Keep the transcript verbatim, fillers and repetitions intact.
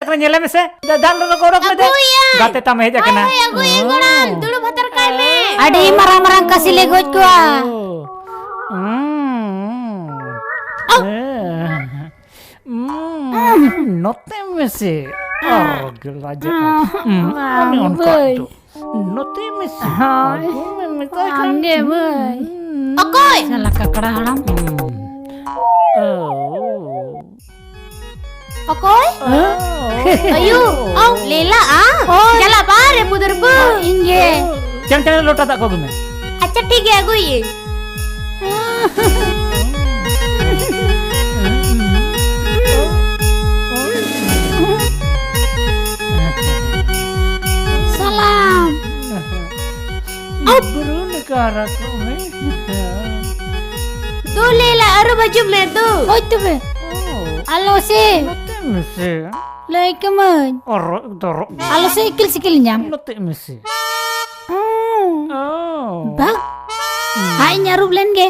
ᱟᱨᱮ ᱧᱮᱞᱮ ᱢᱮᱥᱮ, ᱫᱟ-, ᱫᱟᱞ ᱨᱮ ᱚᱰᱚᱠ ᱢᱮ ᱫᱮ᱾ ᱟᱹᱜᱩᱭᱟ᱾ ᱜᱟᱛᱮ ᱛᱟᱢ ᱦᱮᱡ ᱟᱠᱟᱱᱟ᱾ ᱦᱳᱭ, ᱦᱳᱭ, ᱟᱹᱜᱩᱭᱟᱹᱧ ᱜᱚᱲᱚᱢ, ᱫᱩᱲᱩᱵ ᱦᱟᱛᱟᱲ ᱠᱟᱭ ᱢᱮ᱾ ᱟᱹᱰᱤ ᱢᱟᱨᱟᱝ ᱢᱟᱨᱟᱝ ᱠᱟᱹᱥᱤ ᱞᱮ ᱜᱚᱡ ᱠᱚᱣᱟ᱾ ᱚ᱾ ᱩᱸ᱾ ᱚ᱾ ᱦᱮᱸ᱾ ᱩᱸ, ᱱᱚᱛᱮ ᱢᱮᱥᱮ᱾ ᱟᱨ ᱜᱮ ᱞᱟᱡᱟᱜ᱾ ᱩᱸ, ᱚᱱᱮ ᱚᱱᱠᱟ ᱵᱟᱹᱭ᱾ ᱫᱚ᱾ ᱱᱚᱛᱮ ᱢᱮᱥᱮ᱾ ᱦᱳᱭ᱾ ᱟᱫᱚ ᱢᱮᱛᱟᱭ ᱠᱟᱱ᱾ ᱟᱢᱜᱮ ᱵᱟᱹᱭ᱾ ᱩᱸ᱾ ᱚᱠᱚᱭ? ᱥᱟᱞᱟ ᱠᱟᱠᱲᱟ ᱦᱟᱲᱟᱢ᱾ ᱩᱸ᱾ ᱚ᱾ ᱚᱠᱚᱭ? ᱚ᱾ ᱟᱭᱩ, ᱚ, ᱞᱮᱞᱟ, ᱟ? ᱦᱳᱭ᱾ ᱪᱟᱞᱟᱜ ᱵᱟᱨ ᱨᱮ ᱵᱩᱫᱟᱹᱨ ᱵᱟᱹ᱾ ᱤᱧ ᱜᱮ᱾ ᱪᱟᱝ, ᱪᱟᱝ, ᱞᱚᱴᱟ ᱫᱟᱜ ᱠᱚ ᱟᱹᱜᱩᱭ ᱢᱮ᱾ ᱟᱪᱪᱷᱟ, ᱴᱷᱤᱠ ᱜᱮᱭᱟ, ᱟᱹᱜᱩᱭᱟᱹᱧ᱾ ᱥᱟᱞᱟᱢ᱾ ᱵᱩᱨᱩ ᱞᱮᱠᱟ ᱨᱟᱠᱟᱵ ᱢᱮ᱾ ᱫᱩ ᱞᱮᱞᱟ, ᱟᱹᱨᱩᱵ ᱦᱤᱡᱩᱜ ᱢᱮ, ᱫᱩ᱾ ᱦᱳᱭ ᱛᱚᱵᱮ᱾ ᱚ᱾ ᱟᱞᱚ ᱥᱮ᱾ ᱱᱚᱛᱮ ᱢᱮᱥᱮ᱾ ᱞᱟᱹᱭ ᱠᱟᱹᱢᱟᱹᱧ᱾ ᱚᱨᱚᱜ ᱫᱚᱨᱚᱜ᱾ ᱟᱞᱚ ᱥᱮ ᱤᱠᱤᱞ ᱥᱤᱠᱤᱞ ᱧᱟᱢ᱾ ᱱᱚᱛᱮ ᱢᱮᱥᱮ᱾ ᱦᱩᱸ᱾ ᱚ᱾ ᱵᱷᱟᱜ᱾ ᱦᱩᱸ᱾ ᱦᱟᱸᱜ ᱤᱧ ᱟᱹᱨᱩᱵ ᱞᱮᱱ ᱜᱮ᱾